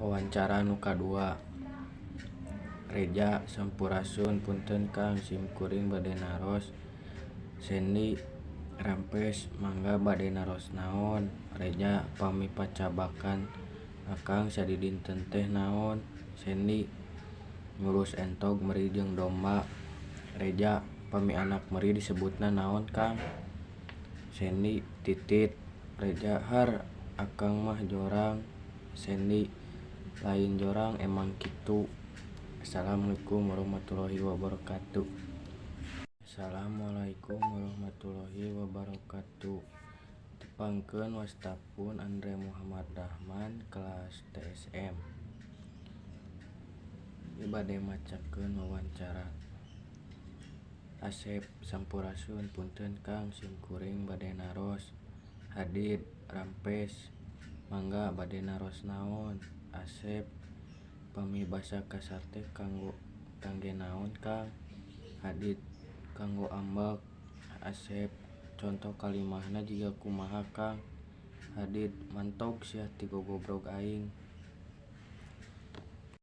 Wawancara nu kadua. Reja: Sampurasun, punten Kang, simkuring bade naros. Sendi: Rampes, mangga bade naros naon? Reja: Pami pacabakan Akang sadidinten teh naon? Sendi: Ngurus entog, meri jeung domba. Reja: Pami anak meri disebutna naon Kang? Sendi: Titit. Reja: Har, Akang mah jorang. Sendi: Lain jorang, emang kitu. Assalamualaikum warahmatullahi wabarakatuh. Assalamualaikum warahmatullahi wabarakatuh. Tepangkeun, wasta pun Andre Muhammad Rahman, kelas TSM. Ieu bade macakeun wawancara. Asep: Sampurasun, punten Kang, simkuring bade naros. Hadid: Rampes, mangga bade naros naon? Asep: Pami basa kasar teh kangge naon Kang? Hadid: Kanggo ambek. Asep: Conto kalimahna jiga kumaha Kang? Hadid: Mantog sia ti gogobrog aing.